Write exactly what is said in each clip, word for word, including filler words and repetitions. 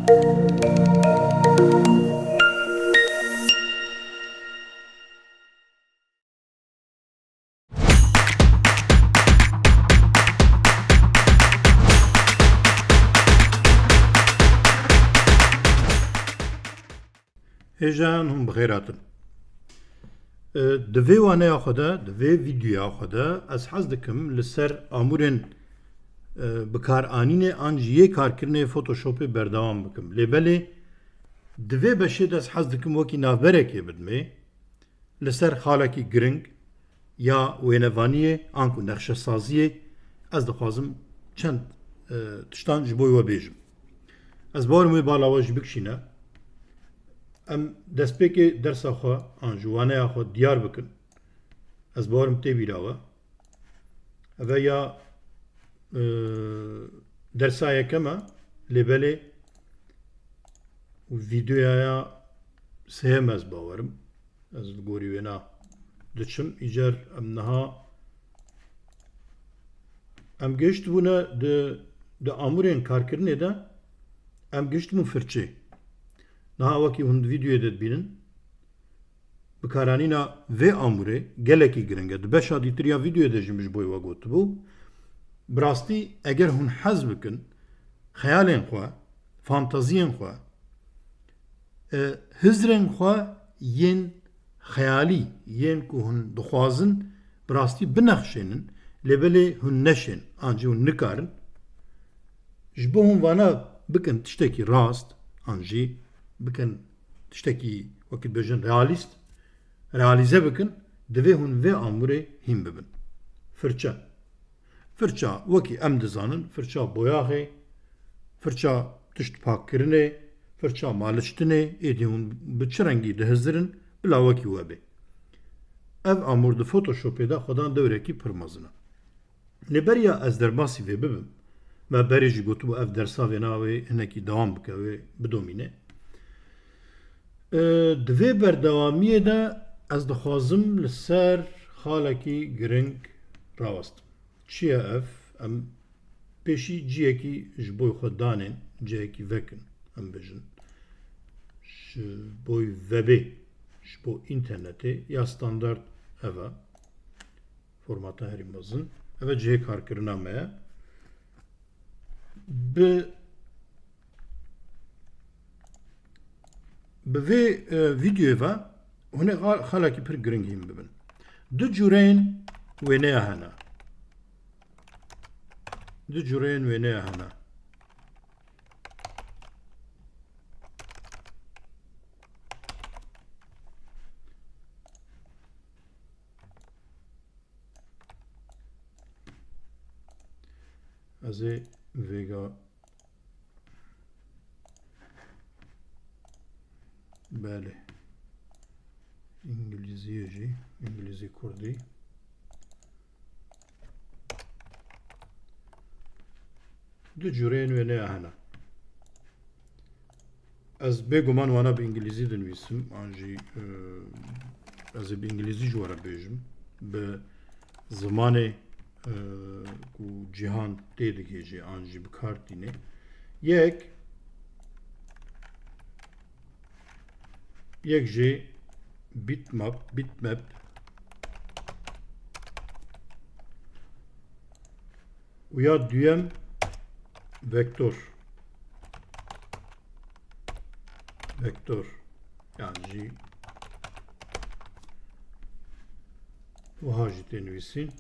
Hêjan hûn bi xêr hatin. E, di vê waneya xwe de, di vê vîdeoya xwe de ez hez dikim li ser amûrên, e, bikaranînê an jî yê karkirinê Photoshopê berdewam bikim. Lê belê di vê beşê de ez hez dikim wekî navberekê bidimê li ser xalekî giring ya wênevaniyê anku nexşesaziyê, ez dixwazim çend, e, tiştan ji bo we bêjim. Ez bawerim wê bala we jî bikişîne. Em destpêkê dersa xwe an ji waneya xwe diyar bikin. Ez bawerim tê bîra we. Eve ya, e, dersa yekem e, lê belê vîdeoya ya sêyem ez bawerim. Ez li gorî wêna diçim. Îcar em niha, em gihiştibûne di, di amûrên karkirinê de em gihiştibûn firçê. Niha wekî hûn di vîdeoyê de dibînin, bikaranîna vê amûrê gelekî giring e. Di beşa dîtir ya vîdeoyê de jî min ji bo we gotibû. Bi rastî eger hûn hez bikin, xeyalên xwe, fantaziyên xwe, e, hizrên xwe yên xeyalî, yên ku hûn dixwazin bi rastî binexşênin, lê belê hûn neşên, an jî hûn nikarin, ji bo hûn vana bikin tiştekî rast, an jî bikin tiştekî, wekî dibêjin, realîst, realîze bikin, divê hûn vê amûrê hîn bibin. Firçe. Firça, wekî em dizanin, firça boyaxê, firça tişt pakkirinê, firça maliştinê, êdî hûn bi çi rengî dihizirin, bila wekî we bê. Ev amûr di Photoshopê de xwedan dewrekî pir mezin e. Lê beriya ez derbasî vê bibim, me berê jî gotibû ev dersa vêna wê hinekî dewam bike, wê bidomîne. E, di vê berdewamiyê de ez dixwazim li ser xalekî giring rawestim. Çi ye ev? Em pêşî ciyekî ji bo xwe danên, ciyekî vekin, em bêjin. Ji bo webê, ji bo înternetê ya standard ev e. Formata herî mezin. Ev e cihê karkirina me ye. Bi, bi vê, e, vîdeoyê ve hûn ê xa-, xalekî pir giring hîn bibin. Du cûreyên wêneya hene. Du cûreyên wêneya hene. Ez ê vêga, belê. Îngilîziyê jî, îngilîzî kurdî. Du cûreyên wêneya hene. Ez bêguman wana bi îngilîzî dinivîsim, an jî, e, ez ê bi îngilîzî ji we re bêjim. Bi zimanê, e, ku cîhan tê digihêjê, an jî bi kar tînê. Yek, yek jê bitmap, bitmap û ya duyem vektor. Vektor. Yan jî wiha jî tê nivîsîn.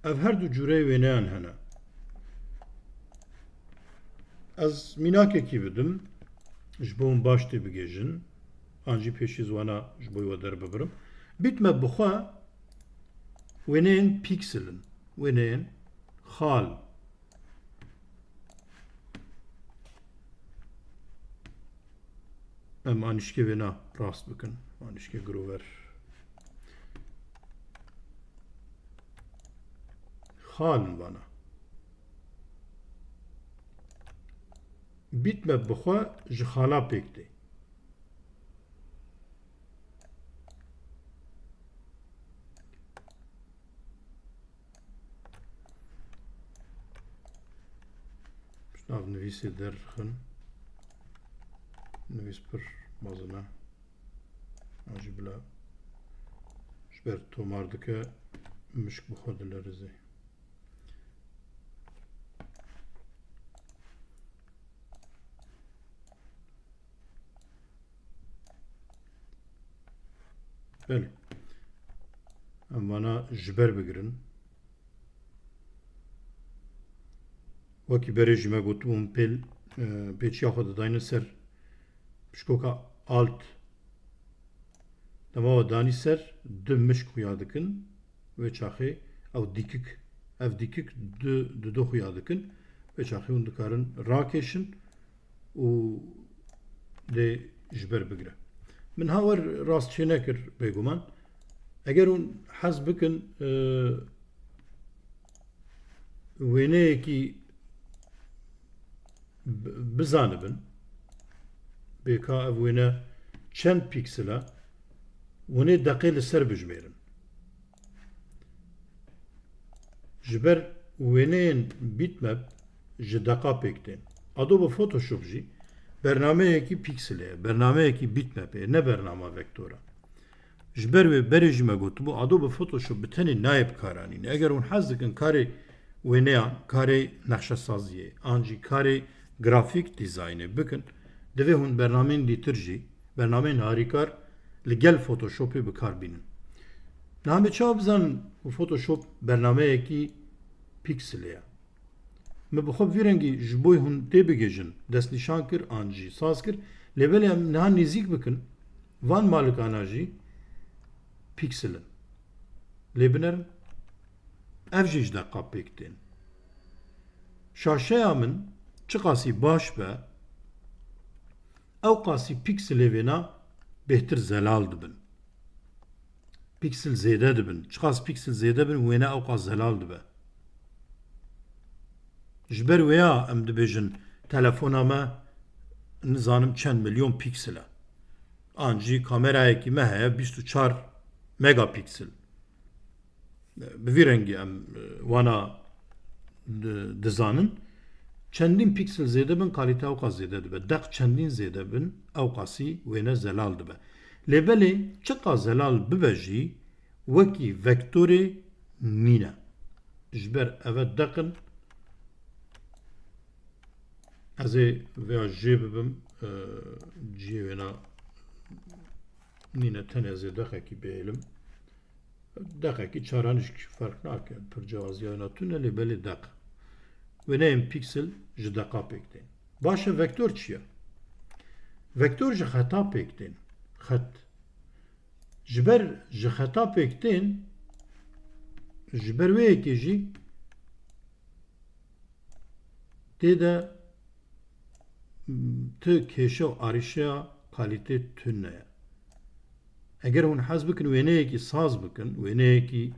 Ev her du cûreyê wêneyan hene. Ez mînakekî bidim, ji bo hûn baş tê bigêjin. An jî pêşî ziwana ji bo we derbibirim. Bitmap bi xwe wêneyên pîksel in, wêneyên xal. Em anîşkê wêna rast bikin. Anîşkê girover. Xal in vana. Bitmap bi xwe ji xala pêk tê. Navnivîsê derxin. Nivîs pir mezin e. An jî bila ji ber tomar dike, mişk bi xwe dilerizê. Belê. Em vana ji ber bigirin. Wekî berê jî me gotibû, hûn pêl, e, pêçiya xwe didaynin ser pişkoka Alt. Dema we danî ser, du mişk xuya dikin. Wê çaxê ew dîkik, ev dîkik du, du, du xuya dikin. Wê çaxê hûn dikarin rakêşin û dê ji ber bigire. Min ha wer rast çênekir bêguman. Eger hûn hez bikin, e, wêneyekî bi-, bizanibin, bêka ev wêne çend pîksel e, hûn ê deqê li ser bijmêrin. Ji ber wêneyên bitmap ji deqa pêk tên. Adobe Photoshop jî bernameyekî pîkselê ye, bernameyekî bitmapê ye, ne bernama vektor e. Ji ber wê berê jî me gotibû, Adobe Photoshop bi tenê nayê bikaranîn. Eger hûn hez dikin karê wêneyan, karê nexşesaziyê, an jî karê grafîk dîzaynê bikin, divê hûn bernameyên dîtir jî, bernameyên harîkar li gel Photoshopê bi kar bînin. Niha em ê çawa bizanin ku Photoshop bernameyekî pîkselê ye? Min bi xwe bi vî rengî ji bo hûn tê bigihîjin destnîşan kir an jî saz kir, lê belê em niha nêzîk bikin, van malikana jî pîksel in. Lê binerin, ev jî ji deqa pêk tên. Şaşeya min çiqasî baş be, ew qasî pîkselê vêna bêhtir zelal dibin. Pîksel zêde dibin. Çiqas pîksel zêde bin, wêne ewqas zelal dibe. Ji ber wêya em dibêjin, telefona me nizanim çend milyon pîksel e. An jî kamerayekî me heye bîst û çar megapîksel. Bi vî rengî em, e, wana di-, dizanin. Çendîn pîksel zêde bin, kalîte ewqas zêde dibe. Deq çendîn zêde bin, ewqasî wêne zelal dibe. Lê belê çiqas zelal bibe jî, wekî vektorê nîne. Ji ber eve deq in, ez ê vêya jê bibim, e, cihê wêna nîne, tenê ez ê deqekî bihêlim. Deqekî çaranîşk ferq nake. Pir ciwaziya wêna tune, lê belê deq. Wêneyên pîksel ji deqa pêk tên. Baş e, vektor çi ye? Vektor ji xeta pêk tên. Xet. Ji ber ji xeta pêk tên, ji ber wê yekê jî tê de, m, ti kêşe û arîşeya kalîtê tune ye. Eger hûn hez bikin wêneyekî saz bikin, wêneyekî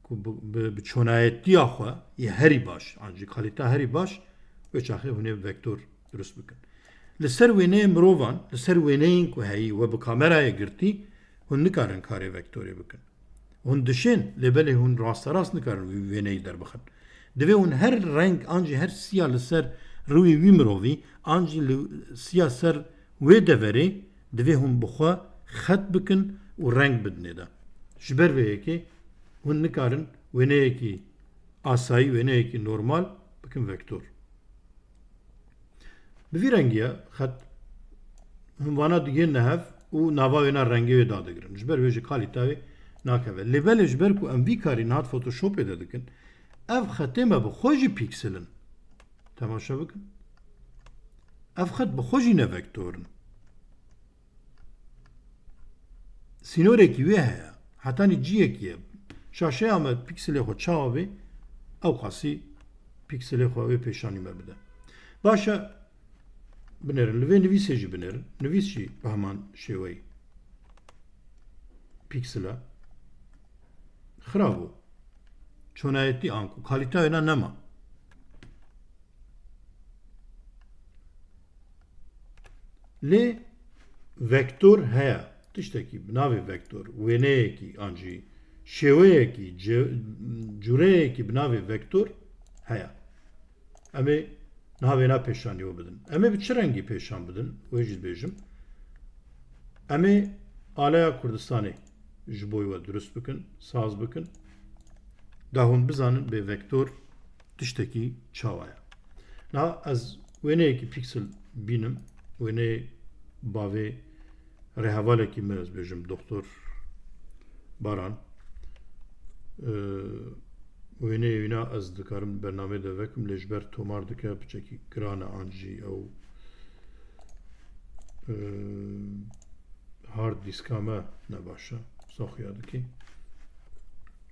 ku bi, bi, bi çonayetiya xwe yê herî baş, an jî kalîta herî baş, wê çaxê hûn ê vektor dirust bikin. Li ser wêneyê mirovan, li ser wêneyên ku heyî we bi kamerayê girtî, hûn nikarin karê vektorê bikin. Hûn dişên, lê belê hûn rasterast nikarin wî wêneyî derbixin. Divê hûn her reng an jî her siya li ser rûyê wî mirovî, an jî li siya ser wê deverê, divê hûn bi xwe xet bikin û reng bidinê de. Ji ber vê yekê hûn nikarin wêneyekî asayî, wêneyekî normal bikin vektor. Bi vî rengî ye xet, hûn vana digihêne hev û nava wêna rengê wê dadigirin. Ji ber wê jî kalîta wê nakeve. Lê belê ji ber ku em vî karî niha di Photoshopê de dikin, ev xetê me bi xwe jî pîksel in. Temaşe bikin. Ev xet bi xwe jî ne vektor in. Sînorekî wê heye. Hetanî cihekî ye. Şaşeya me pîkselê xwe çawa bê, ew qasî pîkselê xwe wê pêşanî me bide. Baş e, binêrin. Li vê nivîsê jî binêrin. Nivîs jî bi heman şêweyî pîksel e. Xirab bû. Çonayetî anku kalîta wêna nema. Lê vektor heye. Tiştekî bi navê vektor, wêneyekî an jî şêweyekî, ce-, cûreyekî bi navê vektor heye. Em ê Niha wêna pêşanî we bidin. Em ê bi çi rengî pêşan bidin? Wê jî dibêjim. Em ê aleya Kurdistanê ji bo we dirust bikin, saz bikin. Da hûn bizanin bê vektor tiştekî çawa ye. Niha ez wêneyekî pîksel bînim, wêneyê bavê rêhevalekî me, ez bêjim Doktor Baran. Ee, wêneyê wîna ez dikarim di bernameyê de vekim, lê ji ber tomar dike piçekî giran e, an jî ew, ee, hard diska me ne baş e, saxiya dikê.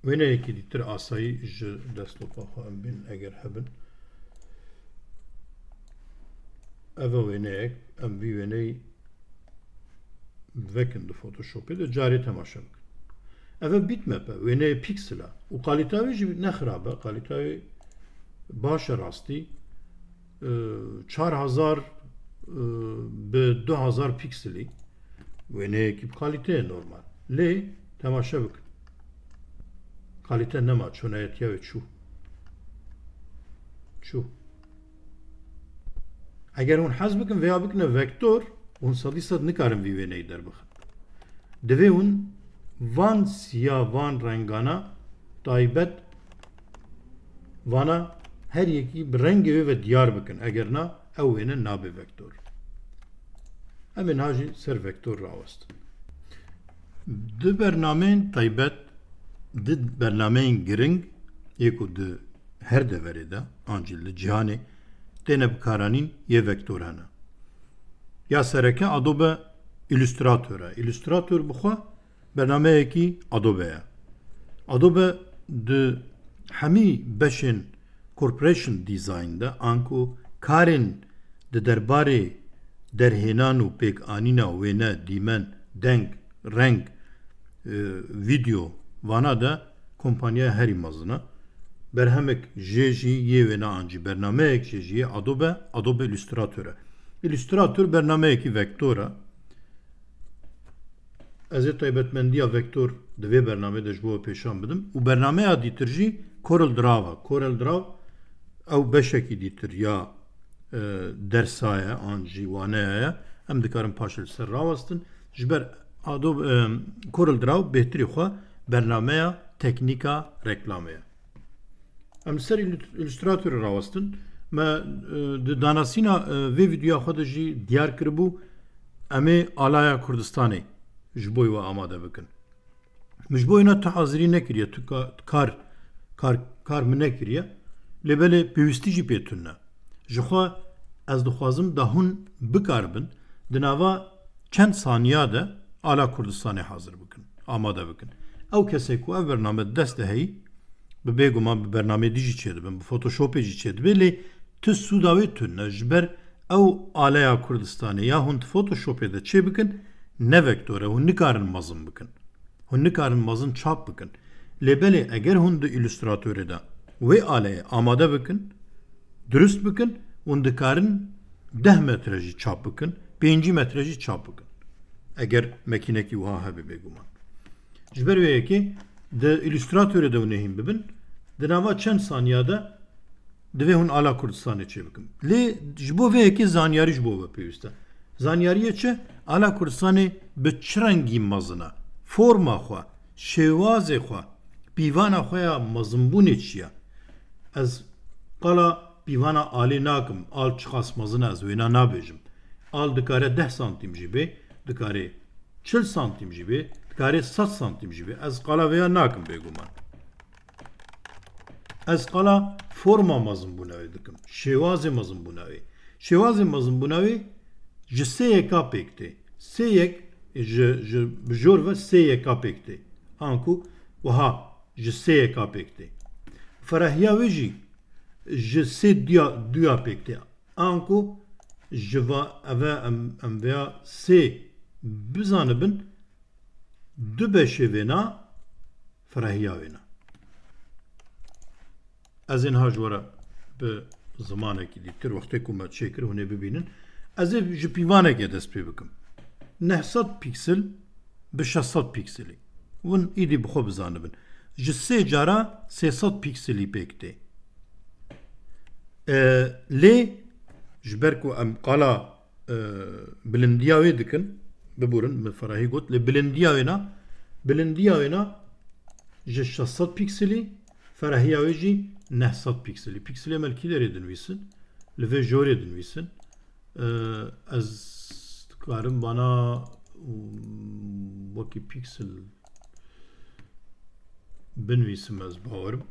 Wêneyekî dîtir asayî ji desttopa xwe em bên eger hebin. Ev e wêneyek, em vî wêneyî vekin di Photoshopê de carê temaşe bikin. Ev e bitmap e, wêneyê pîksel e û kalîteya wê jî ne xirab e, kalîteya wê baş e rastî. Ee, çar hezar, ee, bi du hezar pîkselî wêneyekî bi kalîteyê normal. Lê temaşe bikin. Kalîte nema, çonayetiya wê çû. Çû. Eger hûn hez bikin vêya bikine vektor, hûn sedî sed nikarin vî wêneyî derbixin. Divê hûn van siya, van rengana taybet vana her yekî bi rengê wê ve diyar bikin. Eger na, ew wêne nabe vektor. Em ê niha jî ser vektor rawestin. Di bernameyên taybet, di bernameyên giring yê ku di her deverê de, an jî li cîhanê têne bikaranîn yê vektor hene. Ya sereke Adobe Illustrator e. Illustrator bi xwe bernameyekî Adobe ye. Adobe di hemî beşên corporation design de, anku karên di derbarê derhênan û pêkanîna wêne, dîmen, deng, reng, e, vîdeo vana de kompanya herî mezin e. Berhemek jê jî yê wêne an jî bernameyek jê jî yê Adobe, Adobe Illustrator e. Illustrator bernameyekî vektor e. Ez ê taybetmendiya vektor di vê bernameyê de ji bo we pêşan bidim û bernameya dîtir jî Corel Draw e. Corel Draw ew beşekî dîtir ya, e, dersa ye, an jî waneya ye. Em dikarin paşê li ser rawestin. Ji ber Adobe, e, Corel Draw bêhtirî xwe bernameya teknîka reklamê ye. Em li ser Illus-, Illustratorê rawestin. Me, e, di danasîna, e, vê vîdeoya xwe de jî diyar kiribû, em ê alaya Kurdistanê ji bo we amade bikin. Min ji bo wêna tu hazirî nekiriye, tu ka-, kar, kar, kar min nekiriye. Lê belê pêwîstî jî pê tune. Ji xwe ez dixwazim da hûn bikaribin di nava çend saniya de ala Kurdistanê hazir bikin, amade bikin. Ew kesê ku ev bername di dest de heyî, bi bêguman bi bernameyê dî jî çêdibin, bi Photoshopê jî çêdibe, lê tu sûda wê tune, ji ber ew aleya Kurdistanê ya hûn di Photoshopê de çêbikin, ne vektor e, hûn nikarin mezin bikin. Hûn nikarin mezin çap bikin. Lê belê eger hûn di Illustratorê de wê aleyê amade bikin, dirust bikin, hûn dikarin deh metre jî çap bikin, pêncî metre jî çap bikin. Eger mekînekî wiha hebe bêguman. Ji ber wê yekê di Illustratorê de hûn ê hîn bibin, di nava çend saniya de divê hûn ala Kurdistanê çêbikin. Lê ji bo vê yekê zanyarî ji bo we pêwîst e. Zanyariyê çi? Ala Kurdistanê bi çi rengî mezin e? Forma xwe, şêwazê xwe, pîvana xwe ya mezinbûnê çi ye? Ez qala pîvana alê nakim, al çiqas mezin e, ez wêna nabêjim. Al dikare deh santîm jî bê, dikare çil santîm jî bê, dikare sed santîm jî bê. Ez qala vêya nakim bêguman. Ez qala forma mezinbûna wê dikim. Şêwazê mezinbûna wê. Şêwazê mezinbûna wê ji sê yeka pêk tê. Sê yek ji, ji, bi jor ve sê yeka pêk tê. Anku wiha ji sê yeka pêk tê. Ferahiya wê jî ji sê duya, duya pêk tê. Anku ji va, eve em, em vêya sê bizanibin, du beşê vêna ferahiya wêna. Ez ê niha ji we re bi zimanekî dîtir, wextê ku me çêkir, hûn ê bibînin. Ez ê ji pîvanekê dest pê bikim. Neh sed pîksel bi şeş sed pîkselî. Hûn îdî bi xwe bizanibin. Ji sê cara sê sed pîkselî pêk tê. E, lê Ji ber ku em qala, e, bilindiya wê dikin, biborin, min ferahî got, lê bilindiya wê na, bilindiya wê na ji şeş sed pîkselî, ferahiya wê jî neh sed pîkselî. Pîkselê me li kî derê dinivîsin? Li vê jorê dinivîsin. E, ez dikarim vana, um, wekî pîksel binivîsim, ez bawerim.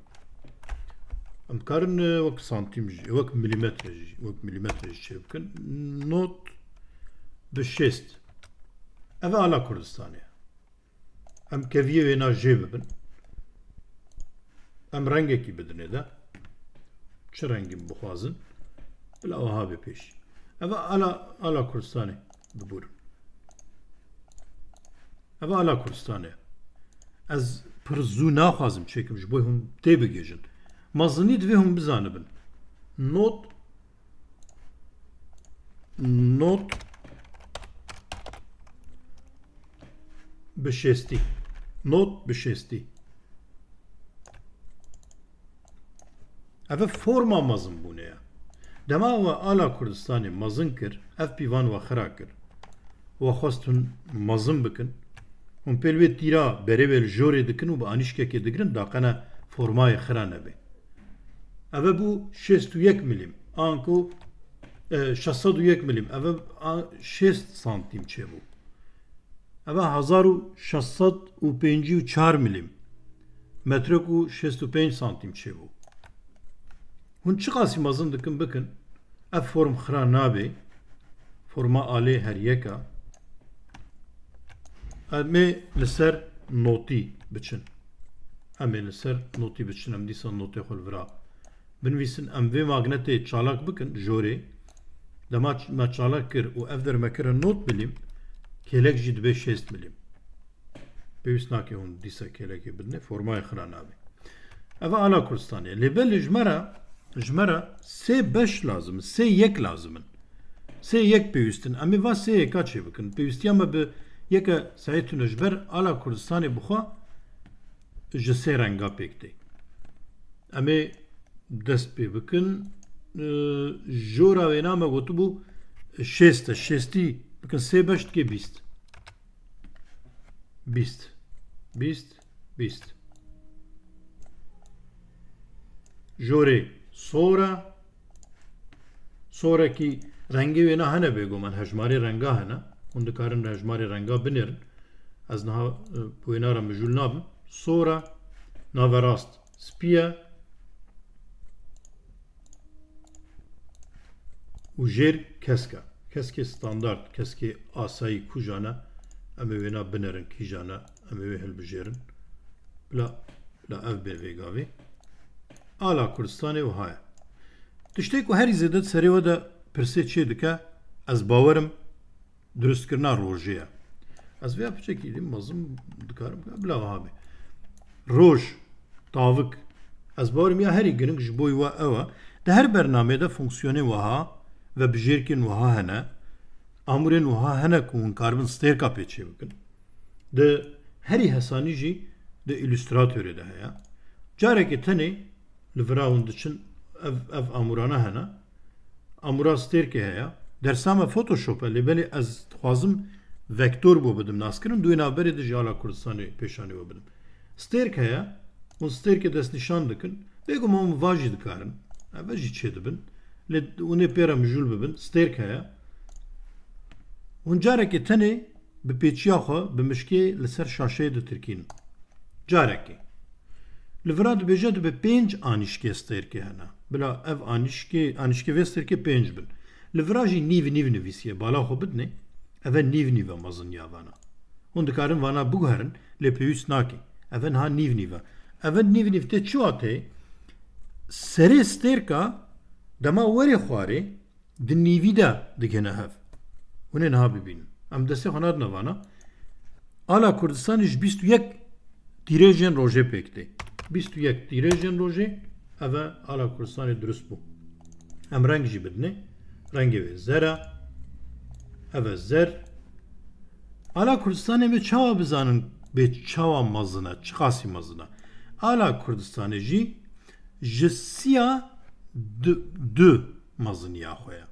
Em dikarin, e, wek santîm jî, wek milîmetre jî, wek milîmetre jî çêbikin. Not bi şêst. Ev e ala Kurdistanê. Em keviyê wêna jê bibin. Em rengekî bidinê de. Çi rengî bixwazin? Bila wiha bê pêşî. Ev e ala, ala Kurdistanê. Biborin. Ev e ala Kurdistanê. Ez pir zû naxwazim çêkim, ji bo hûn têbigihîjin. Mezinî divê hûn bizanibin. Not, not bi şêstî. Not bi şêstî. Ev e forma mezinbûnê ye. Dema we ala Kurdistanê mezin kir, ev pîvan we xira kir. We xwest hûn mezin bikin. Hûn pêl wê tîra berê wê li jorê dikin û bi anîşkekê digirin, daqene formayê xira nebê. Ev e bû şêst û yek milîm. Anku, e, şeş sed û yek milîm. Ev e, a, şêst santîm çêbû. Ev e hezar û şeş sed û pêncî û çar milîm. Metrek û şêst û pênc santîm çêbû. Hûn çiqasî mezin dikin bikin, ev form xira nabê. Forma alê her yek e. Em ê li ser notî biçin. Em ê li ser notî biçin. Em dîsa notê xwe li vira binivîsin. Em vê magnetê çalak bikin jorê. Dema ç-, me çalak kir û ev dermekire not milîm, kêlek jî dibe şêst milîm. Pêwîst nake hûn dîsa kêlekê bidinê, formayê xira nabê. Ev e ala Kurdistanê. Lê belê ji me re, ji me re sê beş lazim in, sê yek lazim in. Sê yek pêwîst in. Em ê va sê yeka çêbikin. Pêwîstiya me bi yeke seyê tune ji ber ala Kurdistanê bixwe ji sê renga pêk tê. Em ê dest pê bikin. Ee, jora wêna me gotibû şêst e. Şêstî bikin sê beş dike bîst. Bîst. Bîst. Bîst. Jorê sor e. Sorekî rengê wêna hene bêguman. Hejmarê renga hene. Hûn dikarin hejmarê renga binêrin. Ez niha, e, wêna re mijûl nabim. Sor e. Naverast spî ye. Û jêr kesk e. Keskê standard, keskê asayî kujan e, em ê wêna binerin kîjan e, em ê wê hilbijêrin. Bila, bila ev bê vê gavê. Ala Kurdistanê wiha ye. Tiştê ku herî zêde di serê we de pirsê çê dike, ez bawerim, dirustkirina rojê ye. Ez vêya piçekî dî mezin dikarim, bila wiha bê. Roj, tavik. Ez bawerim ya herî giring ji bo we ew e. Di her bernameyê de fonksiyonê wiha ve bijêrkên wiha hene. Amûrên wiha hene ku hûn karibin stêrka pê çê bikin. Di herî hesanî jî di Illustratorê de heye. Carekê tenê li vira hûn diçin, ev, ev amûrana hene. Amûra stêrkê heye. Dersa me Photoshop e, lê belê ez dixwazim vektor bo bidim naskirin, di wê navberê de jî ala Kurdistanê pêşanî we bidim. Stêrk heye, hûn stêrkê destnîşan dikin. Bêguman hûn va jî dikarin. Ev jî çêdibin. Lê hûn ê pê re mijûl bibin. Stêrk heye. Hûn carekê tenê bi pêçiya xwe, bi mişkê li ser şaşeyê ditirkînin. Carekê. Li vira dibêje dibe pênc anîşkê stêrkê hene. Bila ev anîşkê, anîşkê vê stêrkê pênc bin. Li vira jî nîv nîv nivîsiye. Bala xwe bidinê. Ev e nîv nîv e meziniya vana. Hûn dikarin vana biguherin, lê pêwîst nake. Ev e niha nîv nîv e. Ev e nîv nîv tê çi wateyê? Serê stêrka dema werê xwarê, di nîvî de digihine hev. Hûn ê niha bibînin. Em destê xwe nadine vana. Ala Kurdistanê ji bîst û yek tîrêjên rojê pêk tê. Bîst û yek tîrêjên rojê, ev e ala Kurdistanê dirust bû. Em reng jî bidinê. Rengê wê zer e. Ev e zer. Ala Kurdistanê bê çawa bizanin, bê çawa mezin e, çiqasî mezin e? Ala Kurdistanê jî ji siya du, du meziniya xwe ye.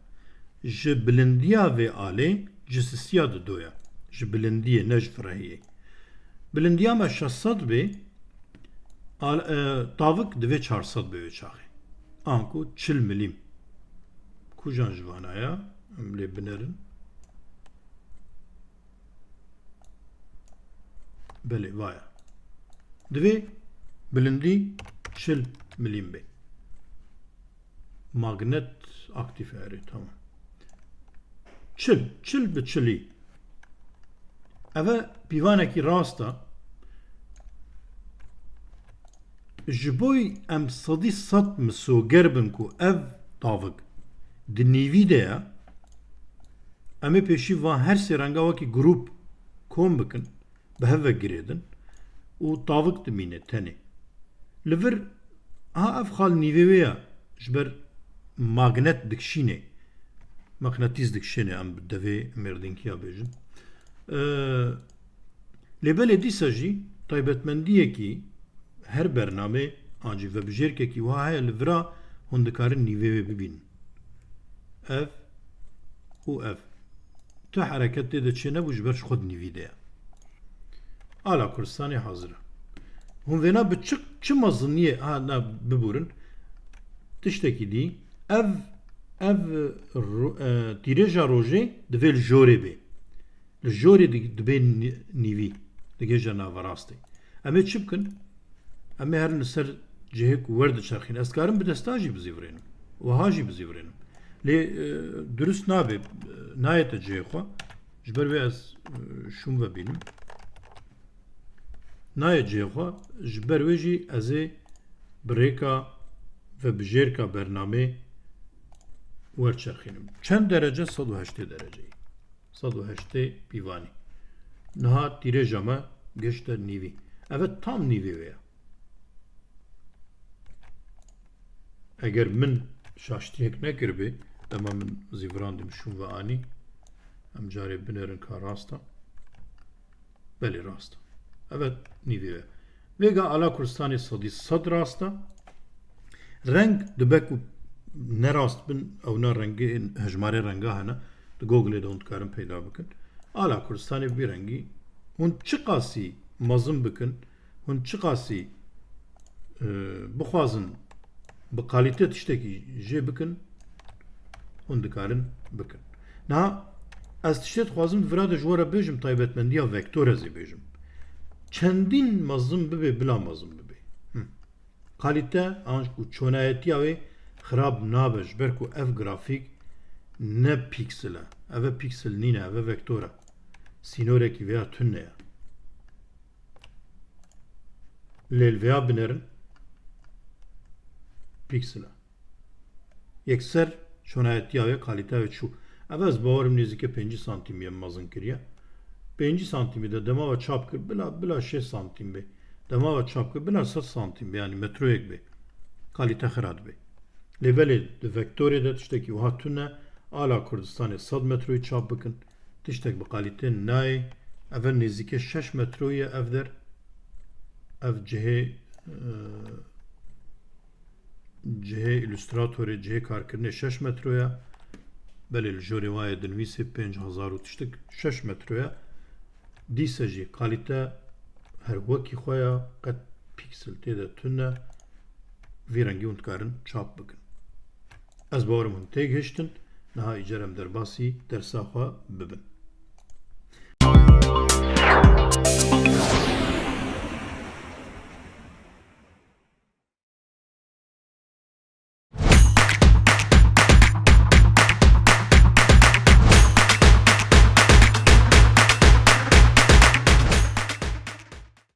Ji bilindiya vê alê cisisiya didoya. Ji bilindiyê, ne ji firehiyê. Bilindiya me şeş sed bê, al-, e, tavik divê çar sed bê wê çaxê. Anku çil milîm. Kujan ji vana ya? Em lê binerin. Belê, vaya. Divê bilindî çil milîm bê. Magnet aktif erê, tamam. Çil, çil bi çilî. Eve pîvanekî rast e. Ji boy em sedî sed misoger bin ku ev tavik di nîvî de ye, em ê pêşî van her sê renga wekî grûp kom bikin, bi hev ve girêdin û tavik dimîne tenê. Li vir, ha ev xal nîvê wê ye, ji ber magnet dikşînê, maqnatîs dikşêne, em bi devê mêrdînkiya bêjin. Ee, lê belê dîsa jî taybetmendiyekî her bernamê an jî vebijêrkekî wiha heye li vira hûn dikarin nîvê wê bibînin. Ev û ev. Tu hereket tê de çênebû ji ber ji xwe di nîvî de ye. Ala Kurdistanê hazir e. Hûn vêna bi çi, çi meziniyê, ha, na, biborin. Tiştekî dî. Ev, ev ro-, e, tîrêja rojê divê li jorê bê. Li jorê di-, dibê nî-, nîvî, digihêje naverastê. Em ê çi bikin? Em ê herin li ser cihê ku wer diçerxîne. Ez dikarim bi desta jî bizîvirênim. Wiha jî bizîvirênim. Lê, e, durust nabe, e, nayête cihê xwe. Ji ber wê ez, e, şûn vebînim. Nayê cihê xwe, ji ber wê jî ez ê bi rêka vebijêrka bernamê werçerxînim. Çend derece? Sed û heştê dereceyî. Sed û heştê pîvanî. Niha tîrêja me gihişte nîvî. Ev e tam nîvê wê ye. Eger min şaştiyek nekiribê, dema min zîvirandî min şûn ve anî, em carê binêrin ka rast e. Belê rast e. Evet, nîvê ye. Vêga ala Kurdistanê sedî sed rast e. Reng dibe ku ne rast bin, ew na rengê, hejmarê renga hene. Di Google de hûn dikarin peyda bikin. Ala Kurdistanê bi vî rengî hûn çiqasî mezin bikin, hûn çiqasî, e, bixwazin bi kalîte tiştekî jê bikin, hûn dikarin bikin. Niha ez tiştê dixwazim di vira de ji we re bêjim, taybetmendiya vektor ez ê bêjim. Çendîn mezin bibe, bila mezin bibe. Hı. Kalîte an ku çonayetiya wê xirab nabe, ji ber ku ev grafîk ne pîksel e. Ev e pîksel nîne, ev e vektor e. Sînorekî vêya tune ye. Lê li vêya binêrin pîksel e. Yekser çonayetiya wê, kalîteya wê çû. Ev ez bawerim nêzîkê pêncî santîmî em mezin kiriye. Pêncî santîmî de dema we çap kir, bila, bila şêst santîm bê. Dema we çap kir, bila sed santîm bê, yanî metroyek bê. Kalîte xira dibe. Lê belê di vektorê de tiştekî wiha tune, ala Kurdistanê sed metroyî çap bikin. Tiştek bi kalîte nayê. Ev nêzîkê şeş metroyî ye ev der. Ev cihê, e, cihê îlustratorê, cihê karkirinê şeş metro ye. Belê li jorê wayê dinivîsê pênc hezar û tiştik şeş metro ye. Dîse jî kalîte her wekî xwe ya, qet pîksel tê de tune, vî rengî hûn dikarin çap bikin. Ez bawerim hûn têgihiştin, niha îcar em derbasî dersa xwe bibin.